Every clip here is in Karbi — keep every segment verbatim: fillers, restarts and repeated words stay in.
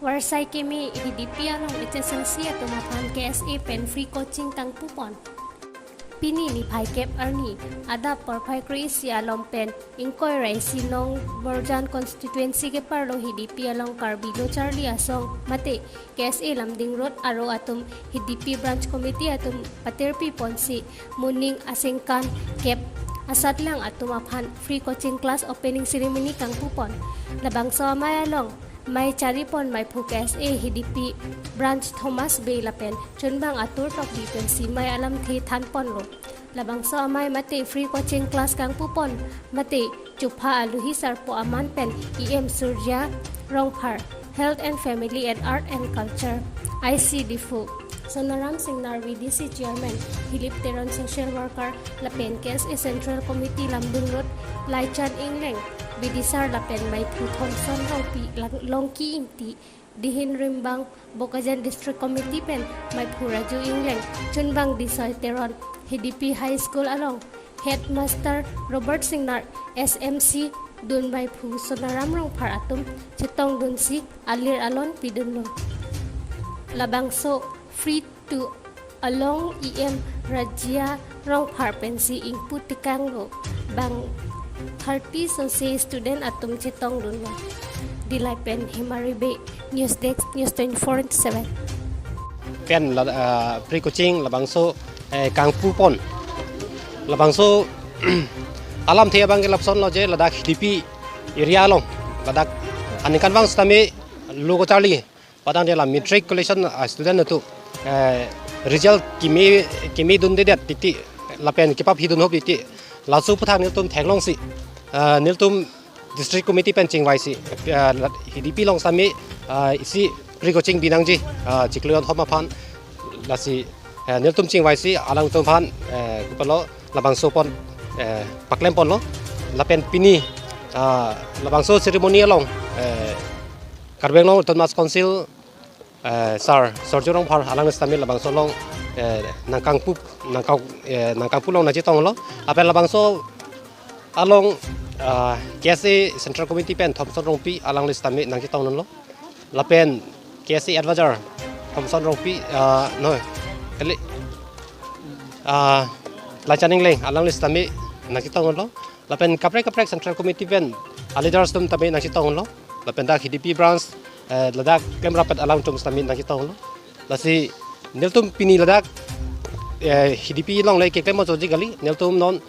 Varsai keme Hidipi along H S L C atum aphan K S A pen free coaching kangpupon. Pini niphai kep arni adap porphai kre-isi alom pen ingkoi ra isi nong Borjan constituency keparlo Hidipi along Karbi Lo Charli Asong mate K S A Lumding Road aro atum Hidipi Branch Committee atum patirpi ponsi moning asengkan kep asatlang atum aphan free coaching class opening ceremony kangpupon. Labangso amei along mei charipon meiphu K S A Hidipi Branch Thomas Bey lapen chunbang Atur Tokbi pensi mei alamthe thanponlo. Labangso amei mate free coaching class kangpupon mate chupha aluhi sarpo aman pen E M Surjya Rongphar, Health and Family and Art and Culture, I C Diphu, Sonaram Singnar V D C Chairman, Philip Teron Social Worker, lapen K S A Central Committee Lumding Road, Laichan Engleng, Bidisar lapen meiphu Thomson Rongpi, Lang-, Longki Ingti, Dihin Rimbang, Bokajan District Committee pen meiphu Raju Engleng, chunbang Disoi Teron, Hidipi High School along Headmaster Robert Singnar, S M C dun meiphu Sonaram Rongphar atum chetongdunsi alir alon pidunlo. Labangso free to along E M Rajya Rongphar pensi ingpu tekanglo, bang thirty sose student atum chetongdunlo. Dillai pen Hemari Bey, News Desk, News twenty-four into seven. Pen la, ah, free coaching labangso, eh, kangpupon. Labangso alamthe abang ke lapusonlo je ladak Hidipi area along, ladak aningkanvang sitame lo kacharli padang de la matriculation, ah, student atum, eh, result keme, kemedundedet titi lapen kepaphidun hop titi. Laso aputhak nelitum theklongsi, ah, nelitum district committee pen chingvaisi, ah, la, Hidipi along sitame, ah, isi free coaching binangji, ah, chiklo jonthom aphan, lasi, eh, nelitum chingvaisi alangtum aphan, eh, kopilo labangso pon, eh, paklemponlo. Lapen pini, ah, labangso ceremony along, eh, Karbi Anglong Autonomous Council, eh, Sir Surjya Rongphar alangli sitame labangso along, eh, nangkangpu, nangkang, eh, nangkangpu along nangchetonglo. Lapen labangso along, ah, K S A Central Committee pen Thomson Rongpi alangli sitame nangchetongdunlo. Lapen K S A Advisor Thomson Rongpi, ah, no, kali, ah, Laichan Engleng alangli sitame nangchetongdunlo. Lapen kaprek kaprek Central Committee pen a leaders atum tame nangchetonglo. Lapen dak Hidipi Branch, eh, ladak klemrap-et alangtum sitame nangchetonglo. Lasi nelitum pini ladak, eh, Hidipi along le keklem ajoji kali. Nelitum non,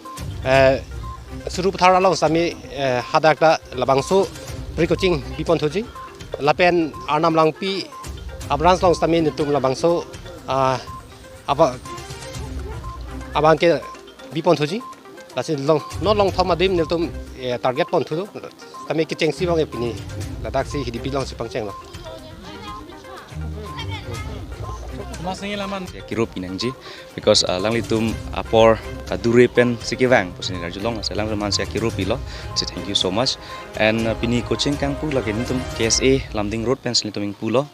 eh, Sarupathar along sitame, eh, hadak ta labangso free coaching biponthuji. Lapen Arnam Langpi a-branch along sitame nelitum labangso, ah, apa, abang ke biponthuji. Lasi long, non longthom adim nelitum, eh, target ponthu. Tame kechengsi abang ke pini ladaksi Hidipi alongsi pangchenglo. Mas nangji laman. Ya, kirup inangji, because, uh, alanglitum apor kadure pensi kevang pusi neli arjulong, lasi alanglitum aphansi kirup ilo. So thank you so much. And, uh, pini coaching kangpu lake nelitum K S A Lumding Road pensi nelitum ingpulo.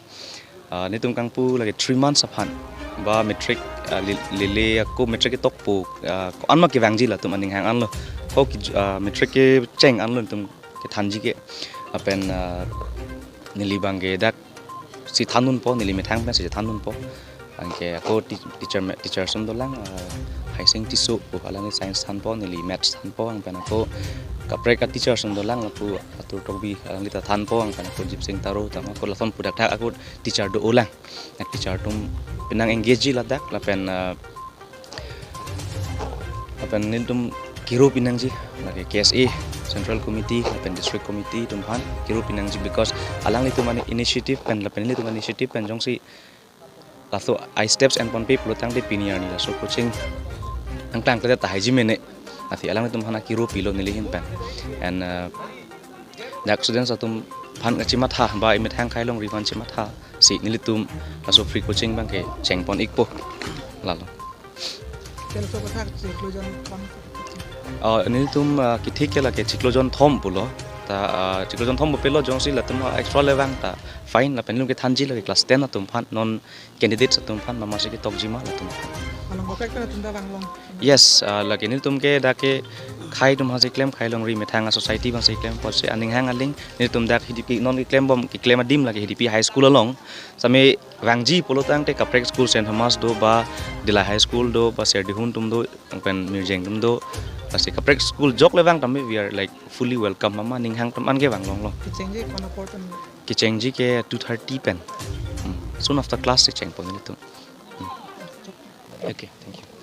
Ah, nelitum kangpu lake three months aphan. Ba matric, ah, li-, lele ako matric ketokpo, ah, ko-an ma kevangji latum aning hang anlo. Ko ki, ah, matric kecheng anlo nelitum kethanji ke. Lapen, ah, neli abang ke daksi thandunpo, neli methang pensi thandunpo. Anke ako ti-, teacher me-, teacher ason dolang, ah, Haising Tisso pu, alangli science thanpo, neli maths thanpo, anpen ako kaprek a-teacher ason dolang, ako Atur Tokbi, alangli ta thanpo, anpen ako Jipsing Taro, tama ako lason pu dakdak ako teacher do-olang. Teacher atum penang engage ji ladak, lapen, ah, lapen nelitum kirup inangji, lake K S A Central Committee, lapen District Committee atum aphan kirup inangji, because alanglitum ani initiative pen, lapen nelitum initiative pen jongsi laso a-steps enponpe pulotangte pini arni laso coaching angtang kete tahaiji mene. Lasi alanglitum aphan kirup ilo neli ahin pen. And, uh, dak students atum aphan kachimatha, ba emethang khailongri aphan chimathasi nelitum laso free coaching abang kechengpon ikpo. Lalo. Pen so kethak chiklo jon thom. Oh, nelitum, ah, kethik ke lake chiklo jon thom pulo. Ta, ah, chiklo jon thom pupelo jongsi latum, ah, extra le vang ta fine, lapen nelitum kethanji lake class ten atum aphan, non candidates atum aphan, mama si ketokji ma latum aphan. Along kaprek kaprek atum ta vanglong. Yes, ah, lake nelitum ke dak ke Akhai atum aphansi klem, akhai alongri methang a-society aphansi klem apotsi aning hang aling nelitum dak Hidipi non keklem bom, keklem adim lake Hidipi High School along. Same vangji pulo tangte kaprek school Saint Thomas do, ba Dillai High School do, ba Serdihun atum do, pen Mirjeng atum do. Lasi kaprek school jokle vang tame we are like fully welcome, mama aning hang atum an ke vang longlo. Kechengji ko-an apor atum? Kechengji ke two thirty pen. Hmm. Soon after class si chengpon nelitum. Hmm. Okay, thank you.